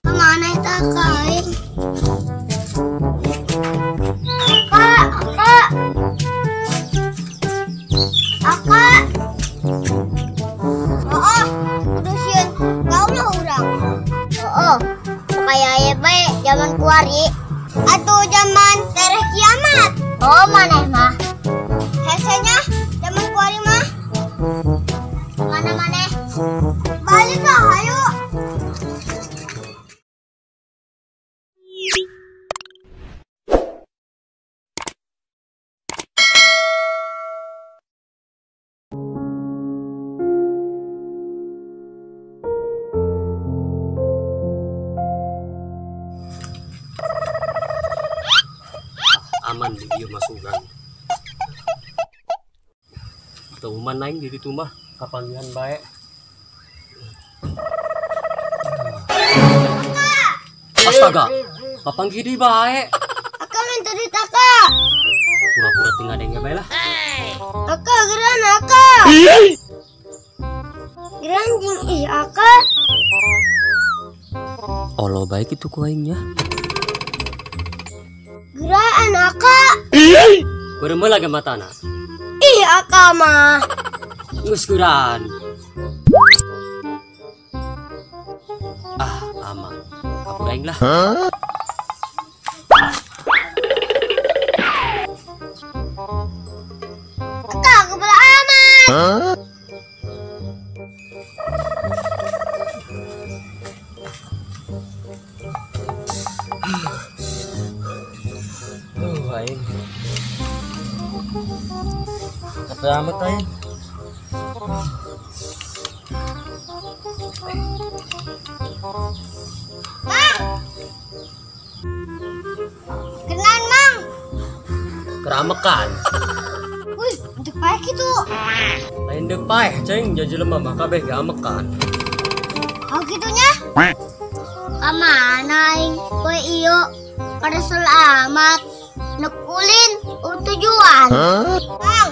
Kemana eta ka aing? Kak, kak. Akak. Oh, kudu sieun gaul urang. Oh, kaya aya bae zaman kuari atuh zaman tereh kiamat. Oh, maneh mah. Hesenya zaman kuari mah. Mana maneh? Balik lah, hayu. Aman di dieu masukan. Teu uman aing di ditu mah kapanggihan bae. Astaga, kapanggih deui bae. Aka minta duit aka. Pura-pura teu ngadenge bae lah. Aka geran aka. Geran jeung ih aka. Olo bae kitu ku aing nya. Geraan aka. Beureum lagi matana. Ih aka mah. Geus geuraan. Ah, aman. Kabur aing lah. Aka kebal aman. Aing. Capek amat aing. Mang. Kenan, Mang. Keramekan. Wih, untuk paeh kitu. Lain deuk paeh, ceng, jelema mah kabeh ge amekan. Oh kitunya? Ka mana aing? Poe ieu karesel amat. Nek ulin tujuan. Mang,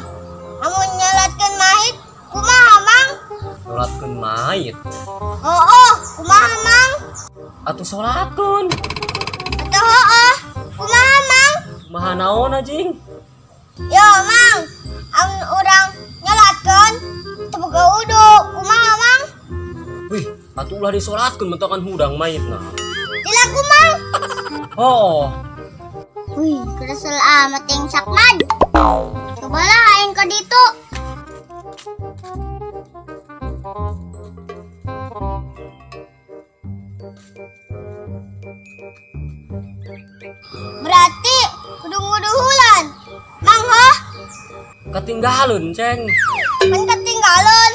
amun nyolatkeun mayit kumaha, Mang? Nyolatkeun mayit? Oh, kumaha, Mang? Atuh salatkeun. Atuh heueuh, kumaha, Mang? Kumaha naon anjing? Yo, Mang, amun urang nyolatkeun teu boga wudu, kumaha, Mang? Wih, atuh ulah disolatkeun mentokan hudang mayitna. Dilaku, Mang. Oh. Wih, kesel amat yang sakmad. Cobalah aing ke ditu. Berarti kudu nguduhulan. Mang hoh? Ketinggalun, Ceng. Kan ketinggalun.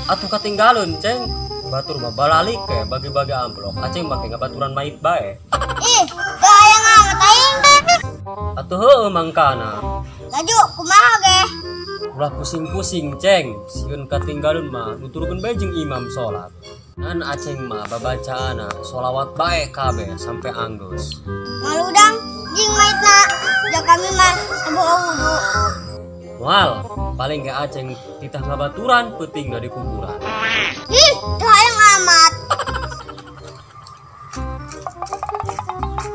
Atuh ketinggalun, Ceng. Batur mah balalik ke bagi-bagi amplop. Aceng make ngabaturan mayit bae. Ih, teu hayang amat aing. Atuh heueuh mangkana. Laju kumaha ge? Ulah pusing-pusing, Ceng. Sieun katinggalun mah nuturkeun bae jeung imam salat. Ngan aceng mah babacaana sholawat bae kabeh sampai anggeus. Ngaludang jeung maitna, ja kami mah teu boga wudu. Moal, paling ge aceng titah ngabaturan peutingna di kuburan. Ih, teu hayang amat.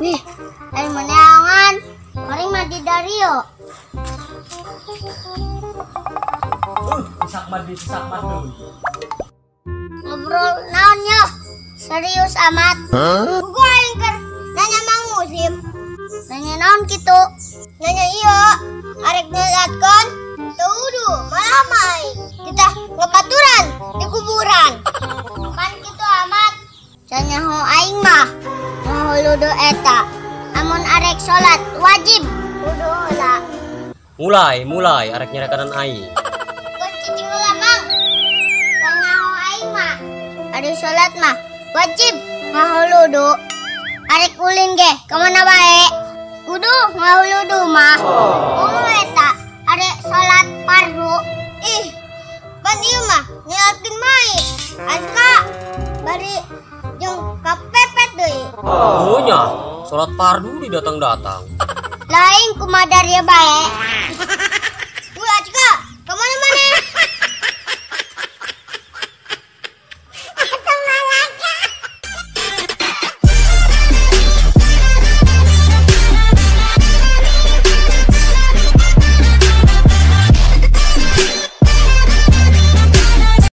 Wih, aing meneangan. Paling mah di Dario. Sakmat di sakmat deui. Ngobrol naon yo? Serius amat. Gua aing keur nanya Mang Muslim. Nanya naon kitu? Nanya ieu, arek nyolatkeun teu wudu, malah mah aing. Kita ngebaturan di kuburan. Kan kitu amat. Canyaho aing mah ngahuludu eta. Amun arek salat wajib wudu heula. Mulai arek nyerekanan aing. Kun cicing heula, Mang. Canyaho aing mah arek salat mah wajib ngahuludu. Arek ulin ge kamana bae? Kudu ngahuludu mah. Oh eta arek salat fardu. Ih, pan ieu mah nyolatkeun mayit. Aska bari jeung kapepet deui. Oh nya, salat fardu didatang-datang. Lain kumaha daria bae.